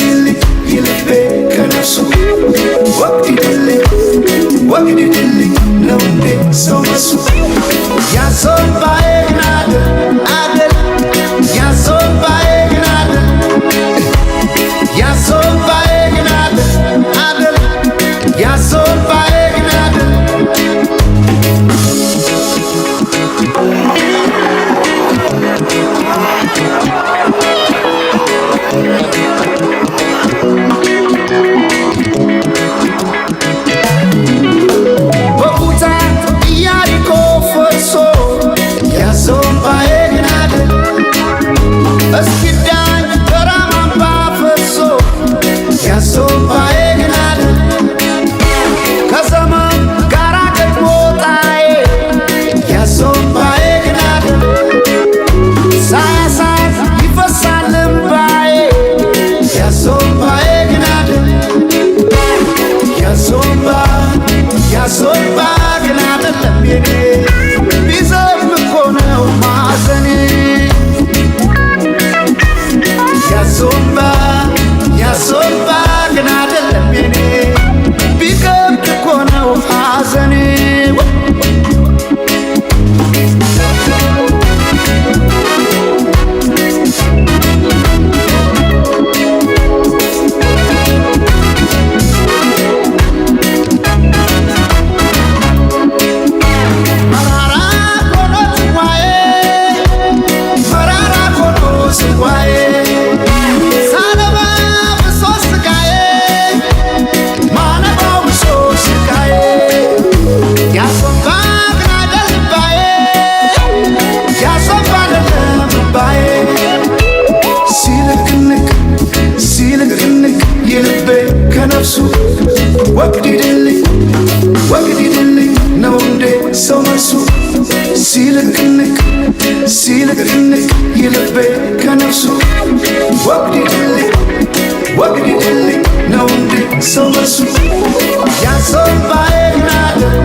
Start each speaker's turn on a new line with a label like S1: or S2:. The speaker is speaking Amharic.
S1: ሲልግልግ የልቤ ከነፍሱ ወግዲድልኝ ወግዲድልኝ ነው እንዴ ሰው መሱ ያዞባዬ ግን አደል አደል ያዞባዬ ግን አደል ያዞባዬ ግን አደል አደል ያዞባዬ ግን አደል። በኩታ ኢያሪኮ ፈርሶ ያዞባዬ ግን አደል እስኪዳኝ ተራማምባ ፈርሶ ያዞባዬ ግን አደል ከዘመን ጋራ ገጥሞ ጣዬ ያዞባዬ ግን አደል ሳያሳዝ ይፈሳል እምባዬ ያዞባዬ ግን አደል ያዞባ ያዞባ ግን አደለም የኔ ቢዘም እኮ ነው ማዘኔ ያዞባ ያዞባ ግን አደለም የኔ ቢከብድ እኮ ነው ሐዘኔ። መራራ ሆኖ ጽዋዬ መራራ ሆኖ ጽዋዬ ሳነባ ብሶ ስቃዬ ማነባው ብሶ ስቃዬ ያዞባ ግን አይደል እምባዬ ያዞባ አይደለም እምባዬ ሲልቅንቅ ሲልቅንቅ የልቤ ከነፍሱ ወግዲድልኝ ወግዲድልኝ ነው እንዴ ሰው መርሱ ሲልቅንቅ ሲልቅንቅ የልቤ ከነፍሱ ወግዲድልኝ ወግዲድልኝ ነው እንዴ ሰው መርሱ ያዞባዬ ግን አደል